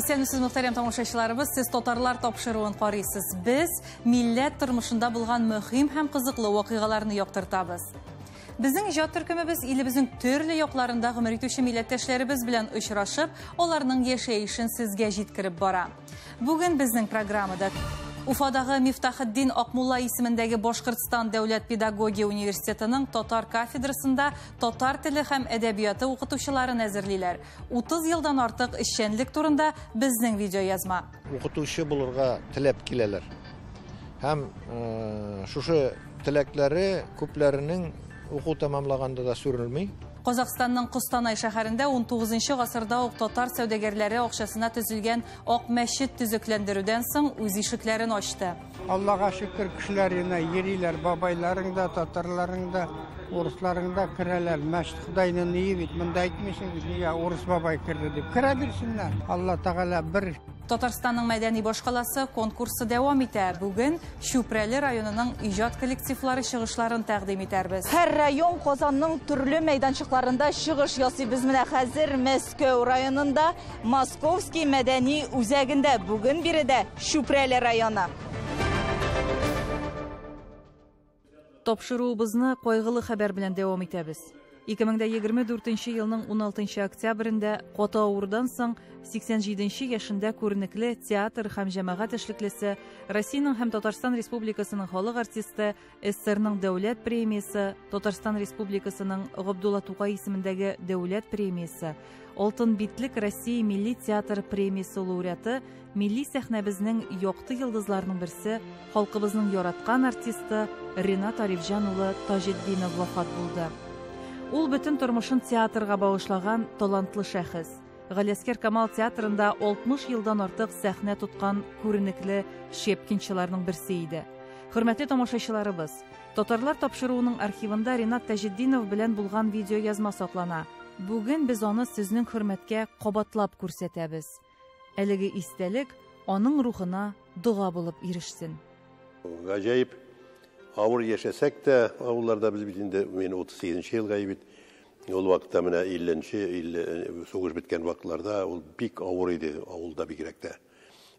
Исәнмесез, мөхтәрәм тамашачыларыбыз, сез татарлар тапшыруын карыйсыз. Без милләт тормышында булган мөһим һәм кызыклы вакыйгаларны яктыртабыз. Безнең иҗат төркемебез илебезнең төрле якларында гомер итүче милләттәшләребез белән очрашып, аларның яшәешен сезгә җиткереп бара. Бүген безнең программада Уфадагы Мифтахетдин Акмулла исемендәге Башкортстан дәүләт педагогия университетының татар кафедрасында татар теле һәм әдәбияты укытучыларын әзерлиләр. 30 елдан артык эшчәнлек турында безнең видеоязма. Укытучы булырга теләп киләләр. Һәм шушы теләкләре күпләренең уку тәмамлаганда да сүрелми. Казахстанның Костанай шәһәрендә 19 гасырда ук татар сәүдәгәрләре акчасына төзелгән Ак мәчет төзекләндерүдән соң үз ишекләрен ачты. Аллага шөкер, кешеләр янә йөриләр, бабайларың да, татарларың да, урысларың да керәләр. Мәчет Ходайның өе бит, монда әйтмисең бит, нигә урыс бабай керде дип. Керә бирсеннәр. Алла Тәгалә бер. Татарстанның мәдәни башкаласы конкурсы дәвам итә. Бүген Чүпрәле районының иҗат коллективлары чыгышларын тәкъдим итәрбез. Һәр район Казанның төрле мәйданчыкларында чыгыш ясый. Без менә хәзер Мәскәү районында, Московский мәдәни үзәгендә. Бүген биредә Чүпрәле районы. Тапшыруыбызны кайгылы хәбәр белән дәвам итәбез. 2024 елның 16 октябрендә каты авырудан соң 87 яшендә күренекле театр һәм җәмәгать эшлеклесе, Россиянең һәм Татарстан Республикасының халык артисты, СССРның дәүләт премиясе, Татарстан Республикасының Габдулла Тукай исемендәге дәүләт премиясе, Алтын битлек Россия милли театр премиясе лауреаты, милли сәхнәбезнең якты йолдызларының берсе, халкыбызның яраткан артисты Ринат Арифҗан улы Таҗетдинов вафат булды. Ул бөтен тормышын театрга багышлаган талантлы шәхес. Галиәсгар Камал театрында 60 елдан артык сәхнә тоткан күренекле щепкинчыларның берсе иде. Хөрмәтле тамашачыларыбыз, Татарлар тапшыруының архивында Ринат Таҗетдинов белән булган видеоязма саклана. Бүген без аны сезнең хөрмәткә кабатлап күрсәтәбез. Әлеге истәлек аның рухына дога булып ирешсен. Гаҗәеп авыр яшәсәк тә, авылларда без бит инде, мин 38 елга бит, ул вакытта менә 50-нче, 50 сугыш беткән вакытларда ул бик авыр иде, авылда бигрәк тә.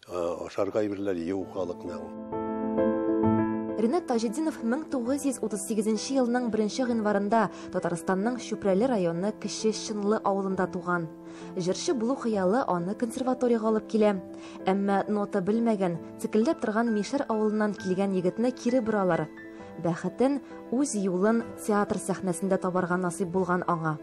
Ашарга әйберләр юк халыкның. Ринат Таҗетдинов 1938 елның 1 гыйнварында Татарстанның Чүпрәле районы Кече Чынлы авылында туган. Җырчы булу хыялы аны консерваториягә алып килә. Әмма нота белмәгән, цикелдәп торган Мишәр авылыннан килгән егетне кире боралар. Бәхетен үз юлын театр сәхнәсендә табарга насыйп булган аңа.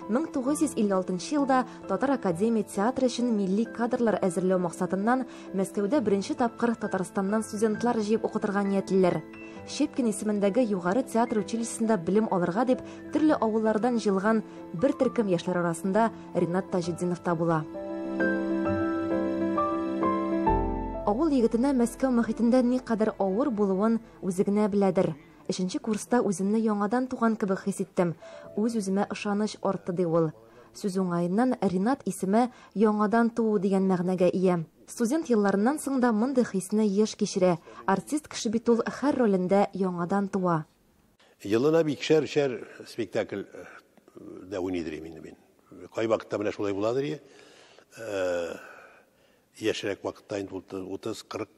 1956 елда Татар академия театры өчен милли кадрлар әзерләү максатыннан Мәскәүдә беренче тапкыр Татарстаннан студентлар җыеп укытырга ниятлиләр. Щепкин исемендәге югары театр училищесында белем алырга дип төрле авыллардан җыелган бер төркем яшьләр арасында Ринат Таҗетдинов та була. Авыл егетенә Мәскәү мөхитендә никадәр авыр булуын үзе генә беләдер. Өченче курста үземне яңадан туган кебек хис иттем. Үз-үземә ышаныч артты, ди ул. Сүз уңаеннан Ринат исеме яңадан туу дигән мәгънәгә ия. Студент елларыннан соң да мондый хисне еш кичерә. Артист кеше бит ул һәр ролендә яңадан туа. Елына бикшәр-шәр спектакль дә уйныйдыр инде мин. Кай вакытта менә шулай буладыр ие. Яшьрәк вакытта инде 30, 40,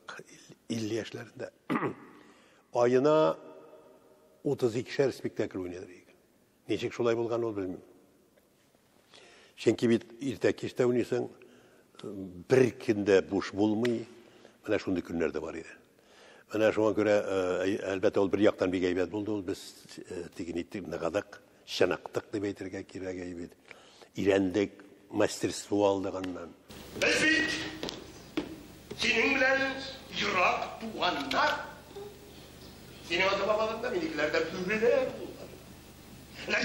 50 яшьләрендә. Аена 32-шәр спектакль уйныйдыр икән. Ничек шулай булган ул белмим. Чөнки бит иртә кич тә уйныйсың, бер көндә буш булмый. Менә шундый көннәр дә бар иде. Менә шуңа күрә, әлбәттә, ул бер яктан бик әйбәт булды. Ул без теге ниттек, ныгыдык, чыныктык дип әйтергә кирәк әйбәт. Өйрәндек, мастерство алдык аннан. Без бит синең белән ерак туганнар. Синең ата-бабаларың да минекеләр дә бүреләр булган.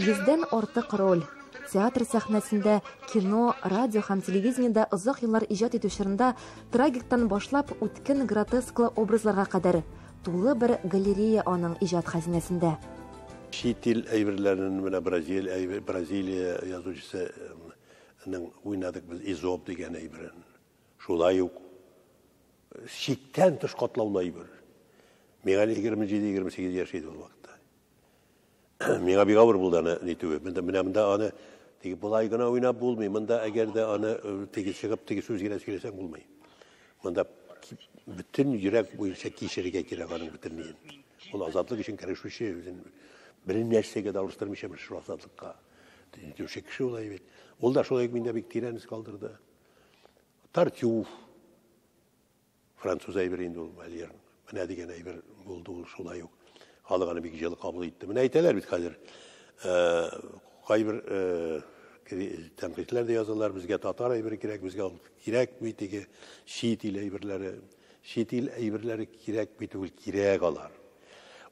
Йөздән артык роль. Театр сәхнәсендә, кино, радио һәм телевидениедә озак еллар иҗат итү чорында трагиктан башлап үткен гротесклы образларга кадәр тулы бер галерея аның иҗат хәзинәсендә. Чит ил әйберләрен менә Бразилия язучысының уйнадык без Эзоп дигән әйберен. Шулай ук чиктән тыш катлаулы әйбер. Миңа әле егерме җиде, егерме сигез яшь иде ул вакытта. Миңа бик авыр булды аны нитүе. Менә монда аны Теге болай гына уйнап булмый. Монда әгәр дә аны теге чыгып, теге сүз генә сөйләсәң булмый. Монда бөтен йөрәк буенча кичерергә кирәк аның бөтен ниен. Ул азатлык өчен көрәшүче, үзен бер нәрсәгә дә алыштырмыйча менә шул азатлыкка итүче кеше ул бит. Ул да шулай миндә бик тирән эз калдырды. Тартюф, француз әйбер инде ул Мольер. Менә дигән әйбер булды ул шулай ук. Халык аны бик җылы кабул итте. Менә әйтәләр бит хәзер, кайбер тәнкыйтьләр дә язалар, безгә татар әйбере кирәк, безгә ул кирәкми теге чит ил әйберләре. Чит ил әйберләре кирәкми түгел, кирәк алар.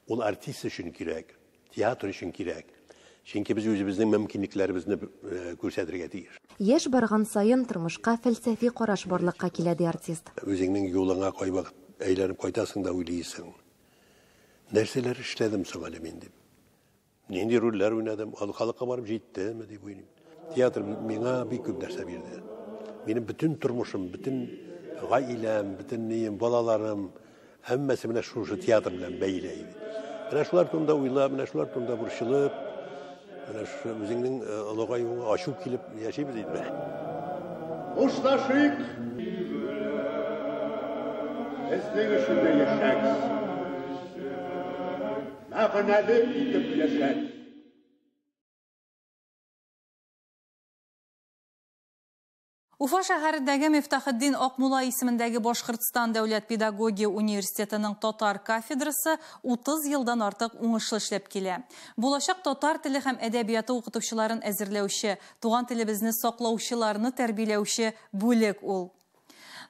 Ул артист өчен кирәк, театр өчен кирәк. Чөнки без үзебезнең мөмкинлекләребезне күрсәтергә тиеш. Яшь барган саен тормышка фәлсәфи караш барлыкка килә, ди артист. Үзеңнең юлыңа кайвакыт әйләнеп кайтасың да уйлыйсың. Нәрсәләр эшләдем соң әле мин дип. Нинди рольләр уйнадым, ал халыкка барып җиттеме дип уйлыйм. Театр миңа бик күп нәрсә бирде. Минем бөтен тормышым, бөтен гаиләм, бөтен нием, балаларым, һәммәсе менә шушы театр белән бәйле иде. Менә шулар турында уйлап, менә шулар турында борчылып, менә шушы үзеңнең олыгаюыңа ачу килеп яшибез инде. Хушлашыйк. Безнең өчен дә яшәгез. Мәгънәле итеп яшәгез. Уфа шәһәрендәге Мифтахетдин Акмулла исемендәге Башкортстан дәүләт педагогия университетының татар кафедрасы 30 елдан артык уңышлы эшләп килә. Булачак татар теле һәм әдәбияты укытучыларын әзерләүче, туган телебезне саклаучыларны тәрбияләүче бүлек ул.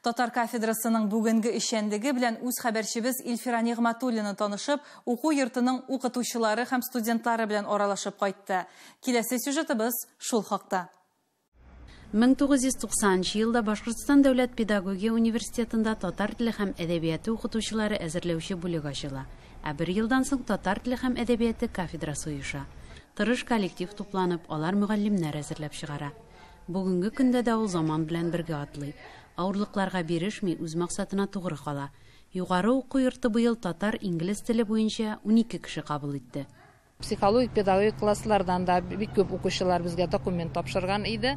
Татар кафедрасының бүгенге эшчәнлеге белән үз хәбәрчебез Илфира Нигъмәтуллина танышып, уку йортының укытучылары һәм студентлары белән аралашып кайтты. Киләсе сюжетыбыз шул хакта. 1990 елда Башкортстан дәүләт педагогия университетында татар теле һәм әдәбияты укытучылары әзерләүче бүлек ачыла. Ә бер елдан соң татар теле һәм әдәбияты кафедрасы оеша. Тырыш коллектив тупланып, алар мөгаллимнәр әзерләп чыгара. Бүгенге көндә дә ул заман белән бергә атлый. Авырлыкларга бирешми, үз максатына тугры кала. Югары уку йорты быел татар, инглиз теле буенча 12 кеше кабул итте. Психологик, педагогик класслардан да бик күп укучылар безгә документ тапшырган иде.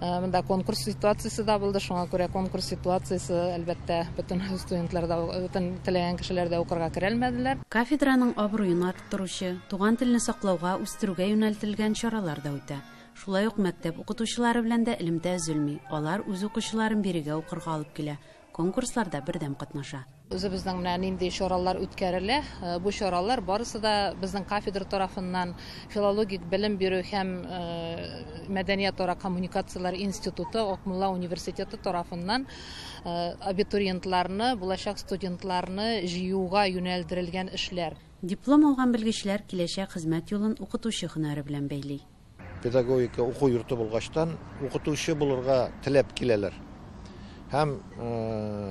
Монда конкурс ситуациясе дә булды, шуңа күрә конкурс ситуациясе, әлбәттә, бөтен студентлар да, бөтен теләгән кешеләр дә укырга керә алмадылар. Кафедраның абруен арттыручы, туган телне саклауга, үстерүгә юнәлтелгән чаралар да үтә. Шулай ук мәктәп укытучылары белән дә элемтә өзелми. Алар үз укучыларын бирегә укырга алып килә. Конкурсларда бердәм катнаша. Үзебезнең менә нинди чаралар үткәрелә. Бу чаралар барысы да безнең кафедра тарафыннан филологик белем бирү һәм мәдәниятара коммуникацияләр институты Акмулла университеты тарафыннан абитуриентларны, булачак студентларны җыюга юнәлдерелгән эшләр. Диплом алган белгечләр киләчәк хезмәт юлын укытучы һөнәре белән бәйли. Педагогика уку йорты булгачтан укытучы булырга теләп киләләр. Һәм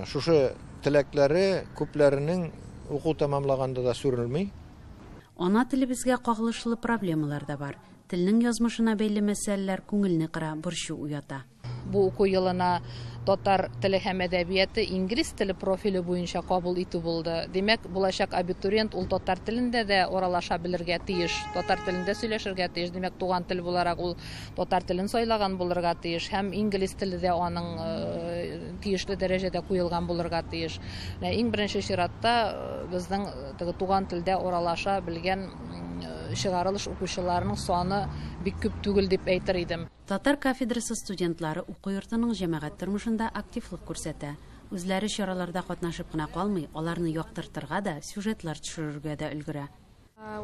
шушы теләкләре күпләренең уку тәмамлаганда да сүрелми. Ана телебезгә кагылышлы проблемалар да бар. Телнең язмышына бәйле мәсьәләләр күңелне кыра, борчу уята. Бу уку елына татар теле һәм әдәбияты инглиз теле профиле буенча кабул итү булды. Димәк, булачак абитуриент ул татар телендә дә аралаша белергә тиеш, татар телендә сөйләшергә тиеш. Димәк, туган тел буларак ул татар телен сайлаган булырга тиеш һәм инглиз теле дә аның тиешле дәрәҗәдә куелган булырга тиеш. Менә иң беренче чиратта безнең теге туган телдә аралаша белгән чыгарылыш укучыларының саны бик күп түгел дип әйтер идем. Татар кафедрасы студентлары уку йортының җәмәгать тормышында активлык күрсәтә. Үзләре чараларда катнашып кына калмый, аларны яктыртырга да, сюжетлар төшерергә дә өлгерә.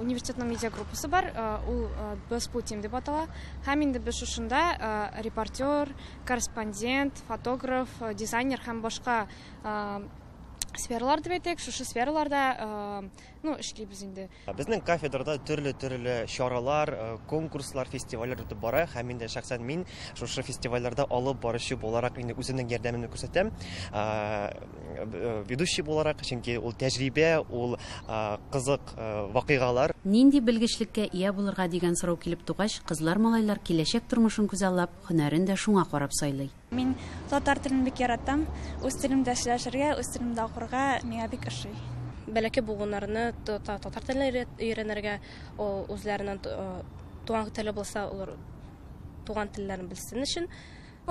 Университетның медиагруппасы бар, ул Без Путин дип атала. Һәм инде без шушында репортер, корреспондент, фотограф, дизайнер һәм башка сфералар дип әйтик, шушы сфераларда, эшлибез инде. Безнең кафедрада төрле-төрле чаралар, конкурслар, фестивальләр үтеп бара һәм инде шәхсән мин шушы фестивальләрдә алып баручы буларак инде үземнең ярдәмемне күрсәтәм. Ведущий буларак, чөнки ул тәҗрибә, ул кызык вакыйгалар. Нинди белгечлеккә ия булырга дигән сорау килеп тугач, кызлар-малайлар киләчәк тормышын күзаллап, һөнәрен дә шуңа карап сайлый. Мин татар телен бик яратам. Үз телемдә сөйләшергә, үз телемдә укырга миңа бик ошый. Бәләкәй буыннарны татар телен өйрәнергә, үзләренең туган теле булса, алар туган телләрен белсен өчен.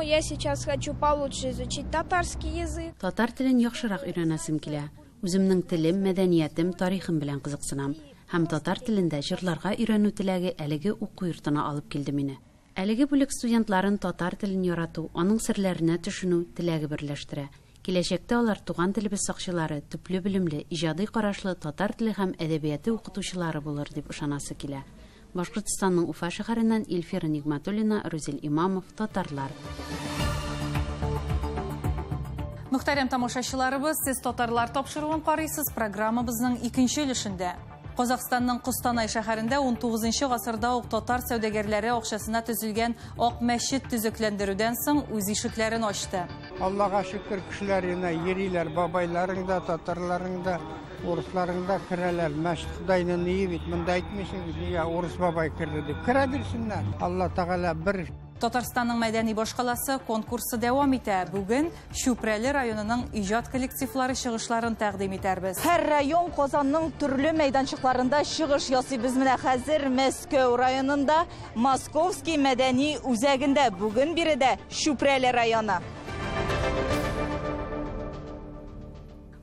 Я сейчас хочу получше изучить татарский язык. Татар телен яхшырак өйрәнәсем килә. Үземнең телем, мәдәниятем, тарихым белән кызыксынам. Һәм татар телендә җырларга өйрәнү теләге әлеге уку йортына алып килде мине. Әлеге бүлек студентларын татар телен ярату, аның серләренә төшенү теләге берләштерә. Киләчәктә алар туган телебез сакчылары, төпле белемле, иҗади карашлы татар теле һәм әдәбияты укытучылары булыр дип ышанасы килә. Башкортстанның Уфа шәһәреннән Илфира Нигматуллина, Рузил Имамов, Татарлар. Мөхтәрәм тамашачыларыбыз, сез Татарлар тапшыруын карыйсыз, программабызның икенче өлешендә. Казахстанның Костанай шәһәрендә 19 гасырда ук татар сәүдәгәрләре акчасына төзелгән Ак мәчет төзекләндерүдән соң үз ишекләрен ачты. Аллага шөкер, кешеләр янә йөриләр, бабайларың да, татарларың да, урысларың да керәләр. Мәчет Ходайның өе бит, монда әйтмисең бит, нигә урыс бабай керде дип. Керә бирсеннәр. Алла Тәгалә бер. Татарстанның мәдәни башкаласы конкурсы дәвам итә. Бүген Чүпрәле районының иҗат коллективлары чыгышларын тәкъдим итәрбез. Һәр район Казанның төрле мәйданчыкларында чыгыш ясый. Без менә хәзер Мәскәү районында, Московский мәдәни үзәгендә. Бүген биредә Чүпрәле районы.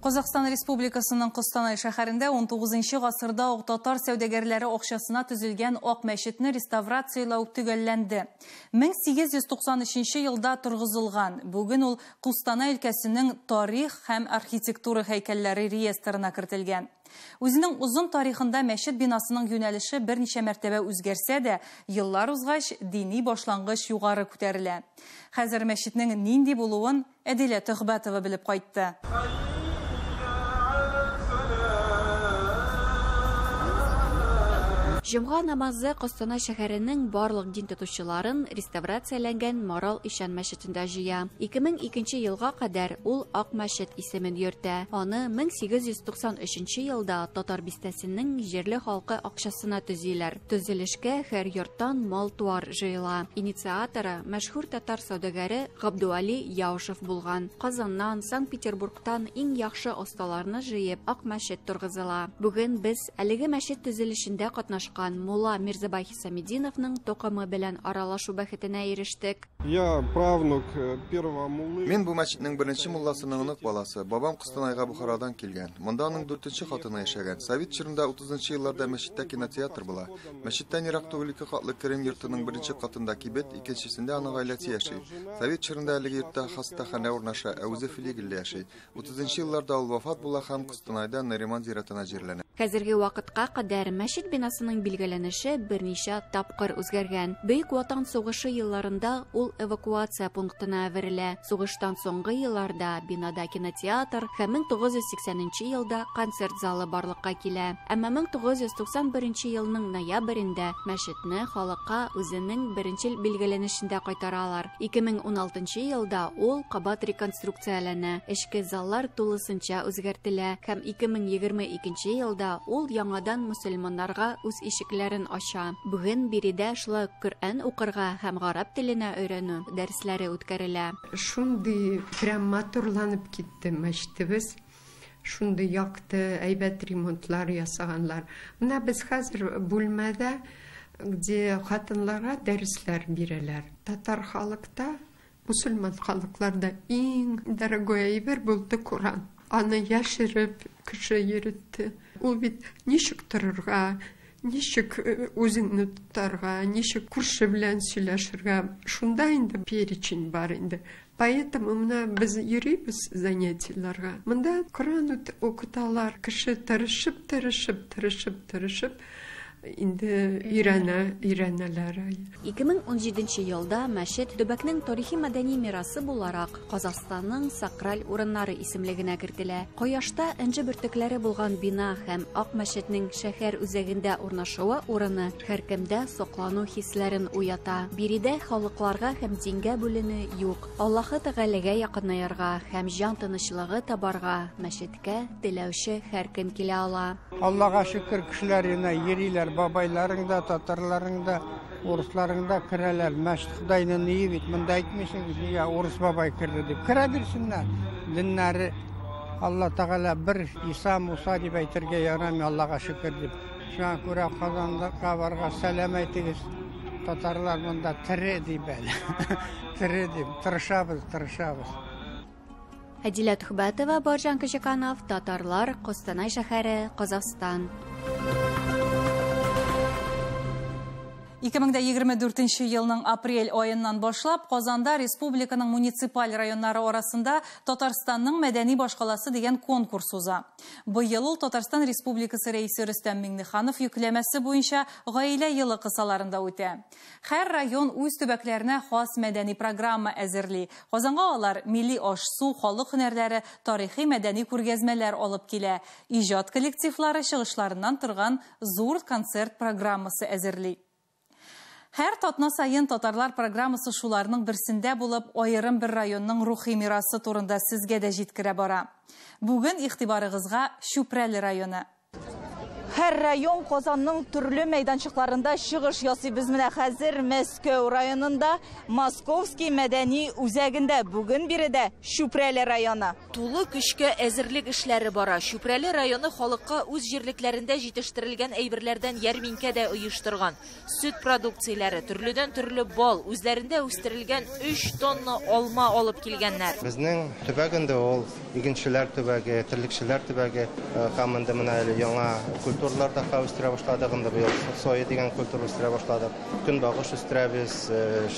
Казахстан Республикасының Костанай шәһәрендә 19 гасырда ук татар сәүдәгәрләре акчасына төзелгән Ак мәчетне реставрацияләү төгәлләнде. 1893 елда торгызылган. Бүген ул Кустанай өлкәсенең тарих һәм архитектура һәйкәлләре реестрына кертелгән. Үзенең озын тарихында мәчет бинасының юнәлеше берничә мәртәбә үзгәрсә дә, еллар узгач дини башлангыч югары күтәрелә. Хәзер мәчетнең нинди булуын Әдилә Төхбәтова белеп кайтты. Җомга намазы Костанай шәһәренең барлык дин тотучыларын реставрацияләнгән Марал ишан мәчетендә җыя. 2002 елга кадәр ул Ак мәчет исемен йөртә. Аны 1893 елда Татар бистәсенең җирле халкы акчасына төзиләр. Төзелешкә һәр йорттан мал-туар җыела. Инициаторы мәшһүр татар сәүдәгәре Габдуали Яушев булган. Казаннан, Санкт-Петербургтан иң яхшы осталарны җыеп Ак мәчет торгызыла. Бүген без әлеге мәчет төзелешендә катнашкан мулла Мирзабай Хисамединовның токымы белән аралашу бәхетенә ирештек. Я правнук первого муллы. Мин бу мәчетнең беренче мулласының онык баласы. Бабам Костанайга Бухарадан килгән. Монда аның 4нче хатыны яшәгән. Совет чорында 30нчы елларда мәчеттә кинотеатр була. Мәчеттән ерак түгел ике катлы керем йортының беренче катында кибет, икенчесендә аның гаиләсе яши. Совет чорында әлеге йортта хастаханә урнаша, ә үзе филигелдә яши. 30нчы елларда ул вафат була һәм Костанайда Нариман зиратына җирләнә. Хәзерге вакытка кадәр мәчет бинасының билгеләнеше берничә тапкыр үзгәргән. Бөек Ватан сугышы елларында ул эвакуация пунктына әверелә. Сугыштан соңгы елларда бинада кинотеатр һәм 1980 елда концерт залы барлыкка килә. Әмма 1991 елның ноябрендә мәчетне халыкка үзенең беренчел билгеләнешендә кайтаралар. 2016 елда ул кабат реконструкцияләнә. Эчке заллар тулысынча үзгәртелә һәм 2022 елда ул яңадан мөселманнарга үз ишекләрен ача. Бүген биредә шулай ук Коръән укырга һәм гарәп теленә өйрәнү дәресләре үткәрелә. Шундый прям матурланып китте мәчетебез. Шундый якты, әйбәт ремонтлар ясаганнар. Менә без хәзер бүлмәдә, где хатынларга дәресләр бирәләр. Татар халыкта, мөселман халыкларда иң дорогой әйбер булды Коръән. Аны яшереп кеше йөртте. Ул бит ничек торырга, ничек үзеңне тотарга, ничек күрше белән сөйләшергә. Шунда инде перечень бар инде. Поэтому менә без йөрибез занятиеләргә. Монда Коръән укыталар. Кеше тырышып, тырышып, тырышып, тырышып инде өйрәнәләр. 2017 елда мәчет төбәкнең тарихи мәдәни мирасы буларак Казахстанның сакраль урыннары исемлегенә кертелә. Кояшта энҗе бөртекләре булган бина һәм Ак мәчетнең шәһәр үзәгендә урнашуы урыны һәркемдә соклану хисләрен уята. Биредә халыкларга һәм дингә бүленү юк. Аллаһы Тәгаләгә якынаерга һәм җан тынычлыгы табарга мәчеткә теләүче һәркем килә ала. Аллага шөкер, кешеләр янә йөриләр. Бабайларың да, татарларың да, урысларың да керәләр. Мәчет Ходайның өе бит, монда әйтмисең бит, нигә урыс бабай керде дип. Керә бирсеннәр. Диннәре Алла Тәгалә бер, Иса, Муса дип әйтергә ярамый, Аллага шөкер дип. Шуңа күрә Казанга барга сәлам әйтегез. Татарлар монда тере дип әле. Тере дип. Тырышабыз, тырышабыз. Әдилә Түхбәтова, Баржан Кычыканов, Татарлар, Костанай шәһәре, Казахстан. 2024 елның апрель аеннан башлап Казанда республиканың муниципаль районнары арасында Татарстанның мәдәни башкаласы дигән конкурс уза. Быел ул Татарстан Республикасы Рәисе Рөстәм Миңнеханов йөкләмәсе буенча Гаилә елы кысаларында үтә. Һәр район үз төбәкләренә хас мәдәни программа әзерли. Казанга алар милли аш-су, халык һөнәрләре, тарихи мәдәни күргәзмәләр алып килә. Иҗат коллективлары чыгышларыннан торган зур концерт программасы әзерли. Һәр татна саен татарлар программасы шуларның берсендә булып, аерым бер районның рухи мирасы турында сезгә дә җиткерә бара. Бүген игътибарыгызга Чүпрәле районы. Һәр район Казанның төрле мәйданчыкларында чыгыш ясый. Без менә хәзер Мәскәү районында, Московский мәдәни үзәгендә. Бүген биредә Чүпрәле районы. Тулы көчкә әзерлек эшләре бара. Чүпрәле районы халыкка үз җирлекләрендә җитештерелгән әйберләрдән ярминкә дә оештырган. Сөт продукцияләре, төрледән төрле бал, үзләрендә үстерелгән 3 тонна алма алып килгәннәр. Безнең төбәк инде ул игенчеләр төбәге, терлекчеләр төбәге, һәм инде менә әле яңа культуралар да үстерә башладык, инде быел соя дигән культура үстерә башладык. Көнбагыш үстерәбез,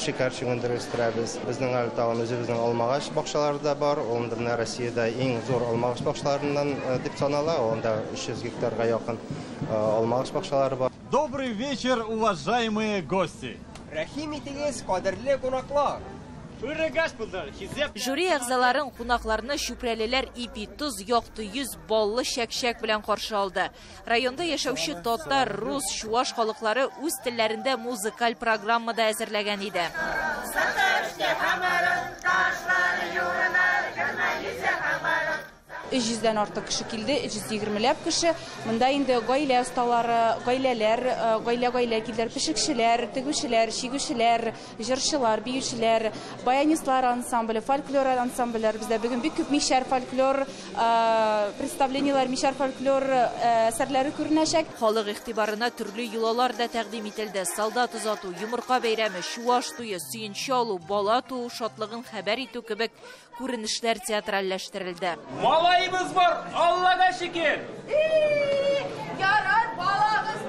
шикәр чөгендере үстерәбез. Безнең әле тагын үзебезнең алмагач бакчалары да бар. Ул инде менә Россиядә иң зур алмагач бакчаларыннан дип санала. Ул инде 300 гектарга якын алмагач бакчалары бар. Добрый вечер, уважаемые гости! Рәхим итегез, кадерле кунаклар! Жюри әгъзаларын кунакларны чүпрәлеләр ипи, тоз, якты йөз, баллы чәк-чәк белән каршы алды. Районда яшәүче татар, рус, чуаш халыклары үз телләрендә музыкаль программа да әзерләгән иде. Өч йөздән артык кеше килде, 320ләп кеше. Монда инде гаилә осталары, гаиләләр, гаилә-гаилә килделәр, пешекчеләр, тегүчеләр, чигүчеләр, җырчылар, биючеләр, баянистлар ансамбле, фольклор ансамбльләр. Бездә бүген бик күп мишәр фольклор представлениеләр, мишәр фольклор әсәрләре күренәчәк. Халык игътибарына төрле йолалар да тәкъдим ителде. Солдат озату, йомырка бәйрәме, чуаш туе, сөенче алу, бала туу шатлыгын хәбәр итү кебек күренешләр театральләштерелде. Малайыбыз бар, Аллага шөкер! Ярар, балагыз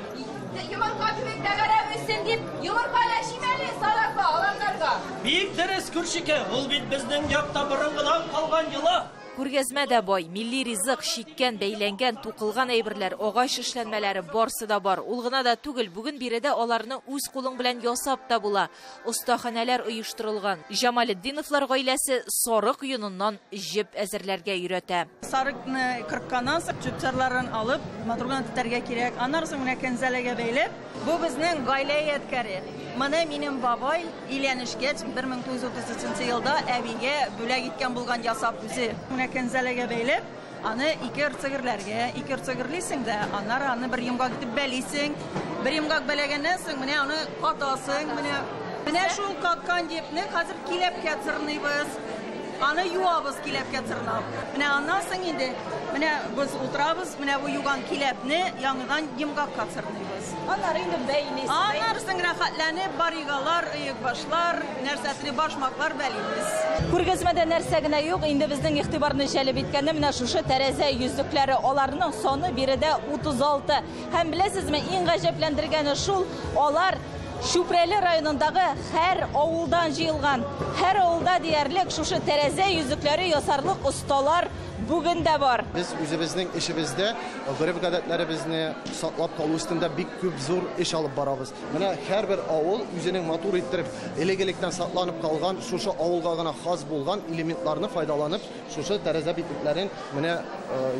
йомырка кебек тәгәрәп үссен дип, йомырка ләшим әле сарарга, аланнарга. Бик дөрес, күршеке, ул бит безнең якта борынгыдан калган йола. Күргәзмә дә бай, милли ризык, чиккән, бәйләнгән, тукылган әйберләр, агач эшләнмәләре барсы да бар. Ул гына да түгел, бүген биредә аларны үз кулың белән ясап та була. Остаханәләр оештырылган. Җамалетдиновлар гаиләсе сарык йоныннан җеп әзерләргә өйрәтә. Сарыкны кырыкканнан соң җеп-чарларын алып, матур гына тетәргә кирәк. Аннан соң менә кәнзәләгә бәйләп, бу безнең гаилә ядкәре. Моны минем бабай өйләнешкәч 1933 елда әбигә бүләк иткән булган, ясап үзе. Менә кәнзәләгә бәйләп, аны ике ырцыгырләргә, ике ырцыгырлыйсың да, аннары аны бер йомгак итеп бәлисең. Бер йомгак бәләгәннән соң менә аны катасың, менә шул каткан җепне хәзер киләпкә цырныйбыз. Аны юабыз киләпкә цырнап. Менә аннан соң инде менә без утырабыз, менә бу юган киләпне яңадан йомгакка цырныйбыз. Аннары инде бәйлисез. Аннары соң рәхәтләнеп баригалар, оекбашлар, нәрсәсене башмаклар бәйлибез. Күргәзмәдә нәрсә генә юк, инде безнең игътибарны җәлеп иткәне менә шушы тәрәзә йөзлекләре, аларның саны биредә 36. Һәм беләсезме, иң гаҗәпләндергәне шул, алар Чүпрәле районындагы һәр авылдан җыелган. Һәр авылда диярлек шушы тәрәзә йөзлекләре ясарлык осталар бүген дә бар. Без үзебезнең эшебездә гореф-гадәтләребезне саклап калу өстендә бик күп зур эш алып барабыз. Менә һәрбер авыл үзенең матур иттереп, элек-электән сакланып калган, шушы авылга гына хас булган элементларны файдаланып, шушы тәрәзә битлекләрен менә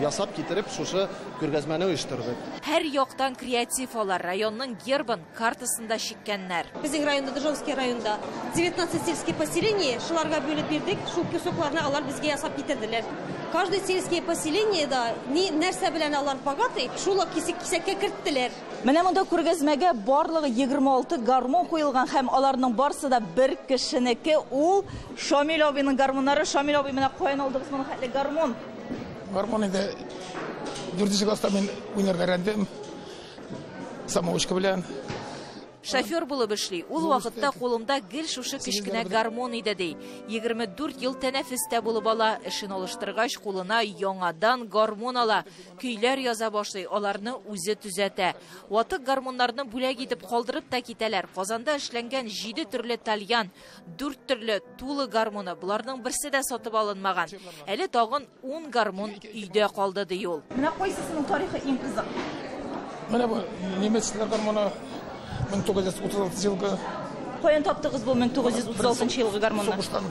ясап китереп, шушы күргәзмәне оештырдык. Һәр яктан креатив алар районның гербын картасында чиккәннәр. Безнең районда, Дежовский районда 19 сельских поселений, шуларга бүлеп бирдек, шул кусокларны алар безгә ясап китерделәр. Каждое сельское поселение да ни нәрсә белән алар богатый, шул кисәккә керттеләр. Менә монда күргәзмәгә барлыгы 26 гармун куелган һәм аларның барсы да бер кешенеке, ул Шамил абыйның гармуннары. Шамил абый, менә каян алдыгыз моның хәтле гармун? Гармун инде 4 класста мин уйнарга өйрәндем. Самоучка белән. Шофер булып эшли. Ул вакытта кулымда гел шушы кечкенә гармун иде, ди. 24 ел тәнәфестә булып ала. Эшен алыштыргач, кулына яңадан гармун ала. Көйләр яза башлый, аларны үзе төзәтә. Ватык гармуннарны бүләк итеп калдырып та китәләр. Казанда эшләнгән 7 төрле тальян, 4 төрле тулы гармуны, боларның берсе дә сатып алынмаган. Әле тагын 10 гармун өйдә калды, ди ул. Менә кайсысының тарихы иң кызык? Менә бу немецлар гармуны 1936 елгы. Каян таптыгыз бу 1936 елгы гармунны? Сугыштан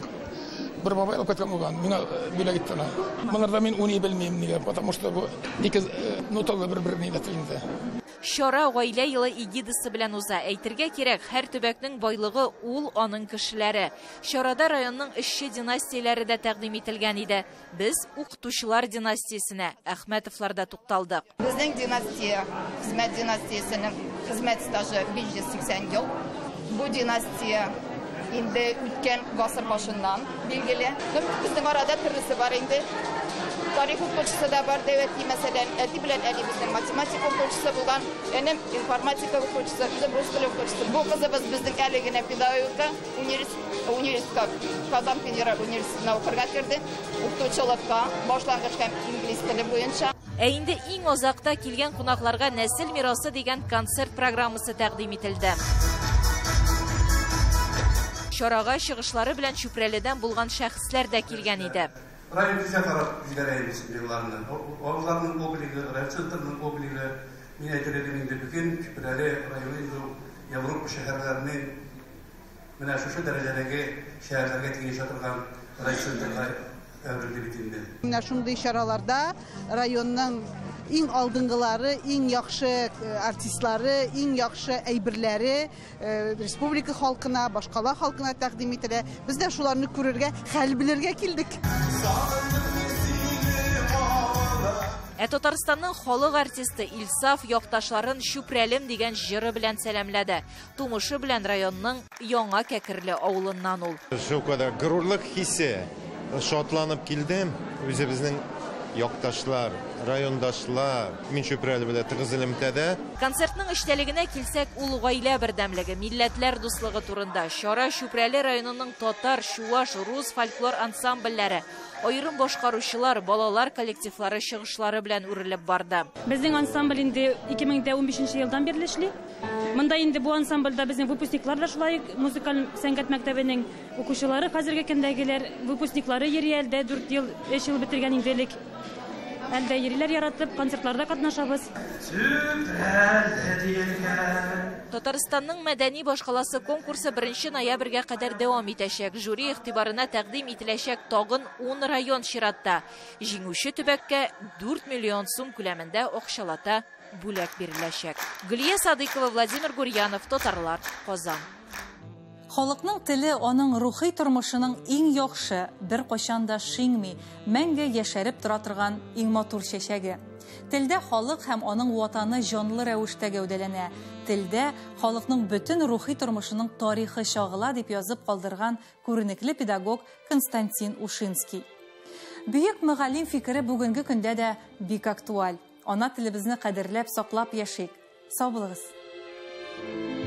бер бабай алып кайткан булган, миңа бүләк итте аны. Монарда мин уйный белмим нигә, потому что бу ике ноталы бер-берен әйтә инде. Чара гаилә елы эгидасы белән уза. Әйтергә кирәк, һәр төбәкнең байлыгы ул аның кешеләре. Чарада районның эшче династияләре дә тәкъдим ителгән иде. Без укытучылар династиясенә, Әхмәтовларда тукталдык. Безнең династия, хезмәт династиясенең хезмәт стажы 580 ел. Бу династия инде үткән гасыр башыннан билгеле. Безнең арада төрлесе бар инде. Тарих укытучысы да бар, дәүләти, мәсәлән, әти белән әни безнең математика укытучысы булган, энем информатика укытучысы, үзем рус теле укытучысы. Бу кызыбыз безнең әле генә педагогика университетка, Казан федераль университетына укырга керде, укытучылыкка, башлангыч һәм инглиз теле буенча. Ә инде иң азакта килгән кунакларга нәсел мирасы дигән концерт программасы тәкъдим ителде. Чарага чыгышлары белән Чүпрәледән булган шәхесләр дә килгән иде. Район төзә карап җибәрәбез елларны. Авылларның облигы, райцентрның облигы, мин әйтер идем инде бөтен Чүпрәле районы инде Европа шәһәрләренең менә шушы дәрәҗәдәге шәһәрләргә тиңләшә торган райцентрга әверелде бит инде. Менә шундый чараларда районның иң алдынгылары, иң яхшы артистлары, иң яхшы әйберләре республика халкына, башкала халкына тәкъдим ителә. Без дә шуларны күрергә, хәл белергә килдек. Ә Татарстанның халык артисты Илсаф якташларын Чүпрәлем дигән җыры белән сәламләде. Тумышы белән районның Яңа Кәкерле авылыннан ул. Шул кадәр горурлык хисе, шатланып килдем. Үзебезнең якташлар, райондашлар, мин Чүпрәле белән тыгыз элемтәдә. Концертның эчтәлегенә килсәк, ул гаилә бердәмлеге, милләтләр дуслыгы турында. Чара Чүпрәле районының татар, чуаш, рус фольклор ансамбльләре, аерым башкаручылар, балалар коллективлары чыгышлары белән үрелеп барды. Безнең ансамбль инде 2015 елдан бирле эшли. Монда инде бу ансамбльдә безнең выпускниклар да шулай музыкаль сәнгать мәктәбенең укучылары, хәзерге көндәгеләр, выпускниклары йөри әлдә 4 ел, 3 ел бетергән инде элек. Әлдә йөриләр яратып, концертларда катнашабыз. Татарстанның мәдәни башкаласы конкурсы 1 ноябрьгә кадәр дәвам итәчәк. Жюри игътибарына тәкъдим ителәчәк тагын 10 район чиратта. Җиңүче төбәккә 4 миллион сум күләмендә акчалата бүләк биреләчәк. Гөлия Садыкова, Владимир Гурьянов, Татарлар, Казан. Халыкның теле аның рухи тормышының иң яхшы, бер кайчан да шиңми, мәңге яшәреп тора торган иң матур чәчәге. Телдә халык һәм аның ватаны җанлы рәвештә гәүдәләнә. Телдә халыкның бөтен рухи тормышының тарихы чагыла, дип язып калдырган күренекле педагог Константин Ушинский. Бөек мөгаллим фикере бүгенге көндә дә бик актуаль. Ана телебезне кадерләп, саклап яшик. Сау булыгыз.